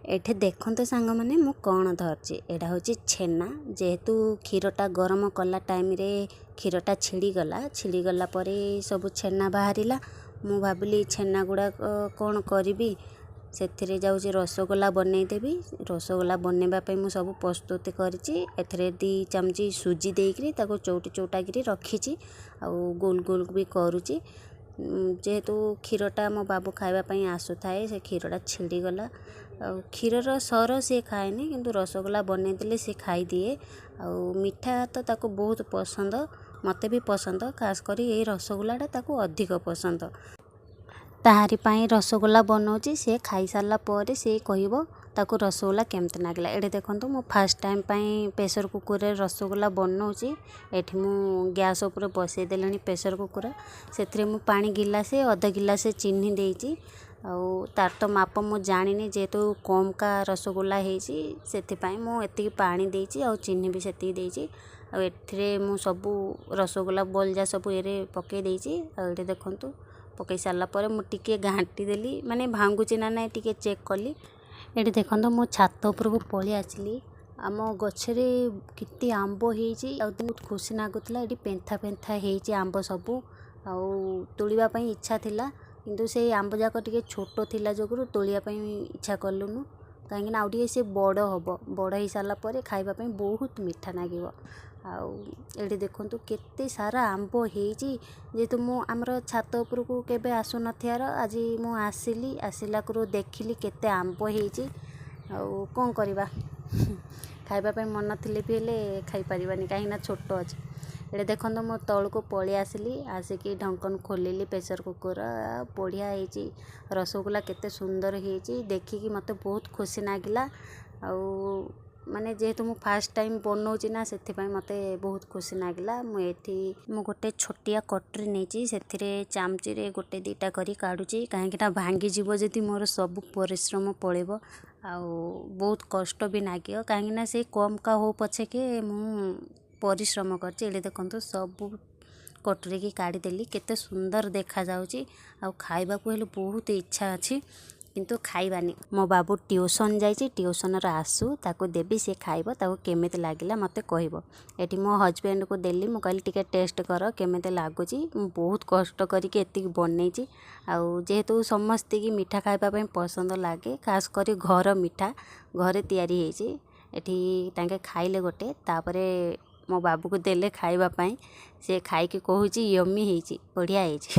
ଏଠି ଦେଖନ୍ତୁ ସାଙ୍ଗମାନେ, ମୁଁ କ'ଣ ଧରିଛି। ଏଇଟା ହେଉଛି ଛେନା। ଯେହେତୁ କ୍ଷୀରଟା ଗରମ କଲା ଟାଇମ୍ରେ କ୍ଷୀରଟା ଛିଡ଼ିଗଲା, ଛିଡ଼ିଗଲା ପରେ ସବୁ ଛେନା ବାହାରିଲା। ମୁଁ ଭାବିଲି ଛେନା ଗୁଡ଼ାକ କ'ଣ କରିବି? ସେଥିରେ ଯାଉଛି ରସଗୋଲା ବନେଇଦେବି। ରସଗୋଲା ବନେଇବା ପାଇଁ ମୁଁ ସବୁ ପ୍ରସ୍ତୁତି କରିଛି। ଏଥିରେ 2 ଚାମଚି ସୁଜି ଦେଇକରି ତାକୁ ଚଉଟି ଚଉଟାକିରି ରଖିଛି ଆଉ ଗୋଲ ଗୋଲ ବି କରୁଛି। ଯେହେତୁ କ୍ଷୀରଟା ମୋ ବାବୁ ଖାଇବା ପାଇଁ ଆସୁଥାଏ, ସେ କ୍ଷୀରଟା ଛିଡ଼ିଗଲା। ଆଉ କ୍ଷୀରର ସର ସିଏ ଖାଏନି, କିନ୍ତୁ ରସଗୋଲା ବନେଇଦେଲେ ସେ ଖାଇଦିଏ। ଆଉ ମିଠା ତ ତାକୁ ବହୁତ ପସନ୍ଦ, ମୋତେ ବି ପସନ୍ଦ। ଖାସ୍ କରି ଏଇ ରସଗୋଲାଟା ତାକୁ ଅଧିକ ପସନ୍ଦ। ତାହାରି ପାଇଁ ରସଗୋଲା ବନଉଛି। ସେ ଖାଇସାରିଲା ପରେ ସେ କହିବ ତାକୁ ରସଗୋଲା କେମିତି ଲାଗିଲା। ଏଠି ଦେଖନ୍ତୁ, ମୁଁ ଫାର୍ଷ୍ଟ ଟାଇମ୍ ପାଇଁ ପ୍ରେସର୍ କୁକର୍ରେ ରସଗୋଲା ବନଉଛି। ଏଠି ମୁଁ ଗ୍ୟାସ୍ ଉପରେ ବସେଇ ଦେଲିଣି ପ୍ରେସର୍ କୁକର୍। ସେଥିରେ ମୁଁ ପାଣି ଗିଲାସେ, ଅଧ ଗିଲାସେ ଚିନି ଦେଇଛି। ଆଉ ତାର ତ ମାପ ମୁଁ ଜାଣିନି। ଯେହେତୁ କମ୍କା ରସଗୋଲା ହେଇଛି, ସେଥିପାଇଁ ମୁଁ ଏତିକି ପାଣି ଦେଇଛି ଆଉ ଚିନି ବି ସେତିକି ଦେଇଛି। ଆଉ ଏଥିରେ ମୁଁ ସବୁ ରସଗୋଲା ବଲ୍ଯା ସବୁ ଏରେ ପକାଇ ଦେଇଛି। ଆଉ ଏଠି ଦେଖନ୍ତୁ, ପକାଇ ସାରିଲା ପରେ ମୁଁ ଟିକେ ଘାଣ୍ଟି ଦେଲି, ମାନେ ଭାଙ୍ଗୁଛି ନା ନାହିଁ ଟିକେ ଚେକ୍ କଲି। ଏଠି ଦେଖନ୍ତୁ, ମୁଁ ଛାତ ଉପରକୁ ପଳେଇ ଆସିଲି। ଆମ ଗଛରେ କେତେ ଆମ୍ବ ହେଇଛି ଆଉ ବହୁତ ଖୁସି ଲାଗୁଥିଲା। ଏଠି ପେନ୍ଥା ପେନ୍ଥା ହେଇଛି ଆମ୍ବ ସବୁ ଆଉ ତୋଳିବା ପାଇଁ ଇଚ୍ଛା ଥିଲା, କିନ୍ତୁ ସେଇ ଆମ୍ବ ଯାକ ଟିକେ ଛୋଟ ଥିଲା ଯୋଗୁରୁ ତୋଳିବା ପାଇଁ ଇଚ୍ଛା କଲୁନୁ, କାହିଁକିନା ଆଉ ଟିକେ ସେ ବଡ଼ ହେବ। ବଡ଼ ହେଇସାରିଲା ପରେ ଖାଇବା ପାଇଁ ବହୁତ ମିଠା ଲାଗିବ। ଆଉ ଏଠି ଦେଖନ୍ତୁ, କେତେ ସାରା ଆମ୍ବ ହେଇଛି। ଯେହେତୁ ମୁଁ ଆମର ଛାତ ଉପରକୁ କେବେ ଆସୁନଥିବାର ଆଜି ମୁଁ ଆସିଲି। ଆସିଲାକୁରୁ ଦେଖିଲି କେତେ ଆମ୍ବ ହେଇଛି। ଆଉ କ'ଣ କରିବା, ଖାଇବା ପାଇଁ ମନ ଥିଲେ ବି ହେଲେ ଖାଇପାରିବାନି, କାହିଁକିନା ଛୋଟ ଅଛି। ଏଠି ଦେଖନ୍ତୁ, ମୁଁ ତଳକୁ ପଳେଇ ଆସିଲି। ଆସିକି ଢଙ୍କନ ଖୋଲିଲି ପ୍ରେସର୍ କୁକର୍। ବଢ଼ିଆ ହେଇଛି ରସଗୋଲା, କେତେ ସୁନ୍ଦର ହେଇଛି। ଦେଖିକି ମୋତେ ବହୁତ ଖୁସି ଲାଗିଲା। ଆଉ ମାନେ ଯେହେତୁ ମୁଁ ଫାର୍ଷ୍ଟ ଟାଇମ୍ ବନଉଛି ନା, ସେଥିପାଇଁ ମୋତେ ବହୁତ ଖୁସି ଲାଗିଲା। ମୁଁ ଏଠି ମୁଁ ଗୋଟେ ଛୋଟିଆ କଟୁରୀ ନେଇଛି। ସେଥିରେ ଚାମଚିରେ ଗୋଟେ ଦୁଇଟା କରି କାଢ଼ୁଛି, କାହିଁକିନା ଭାଙ୍ଗିଯିବ ଯଦି ମୋର ସବୁ ପରିଶ୍ରମ ପଳେଇବ ଆଉ ବହୁତ କଷ୍ଟ ବି ଲାଗିବ, କାହିଁକିନା ସେ କମ୍କା ହଉ ପଛେକେ ମୁଁ ପରିଶ୍ରମ କରିଛି। ଏଠି ଦେଖନ୍ତୁ, ସବୁ କଟୁରୀକି କାଢ଼ିଦେଲି। କେତେ ସୁନ୍ଦର ଦେଖାଯାଉଛି ଆଉ ଖାଇବାକୁ ହେଲେ ବହୁତ ଇଚ୍ଛା ଅଛି, କିନ୍ତୁ ଖାଇବାନି। ମୋ ବାବୁ ଟ୍ୟୁସନ୍ ଯାଇଛି। ଟ୍ୟୁସନ୍ରୁ ଆସୁ, ତାକୁ ଦେବି, ସେ ଖାଇବ। ତାକୁ କେମିତି ଲାଗିଲା ମୋତେ କହିବ। ଏଠି ମୋ ହଜବେଣ୍ଡକୁ ଦେଲି। ମୁଁ କହିଲି, ଟିକେ ଟେଷ୍ଟ କର କେମିତି ଲାଗୁଛି। ମୁଁ ବହୁତ କଷ୍ଟ କରିକି ଏତିକି ବନେଇଛି। ଆଉ ଯେହେତୁ ସମସ୍ତିକି ମିଠା ଖାଇବା ପାଇଁ ପସନ୍ଦ ଲାଗେ, ଖାସ୍ କରି ଘର ମିଠା, ଘରେ ତିଆରି ହେଇଛି। ଏଠି ତାଙ୍କେ ଖାଇଲେ ଗୋଟେ, ତାପରେ ମୋ ବାବୁକୁ ଦେଲେ ଖାଇବା ପାଇଁ। ସେ ଖାଇକି କହୁଛି, ୟମି ହେଇଛି, ବଢ଼ିଆ ହେଇଛି।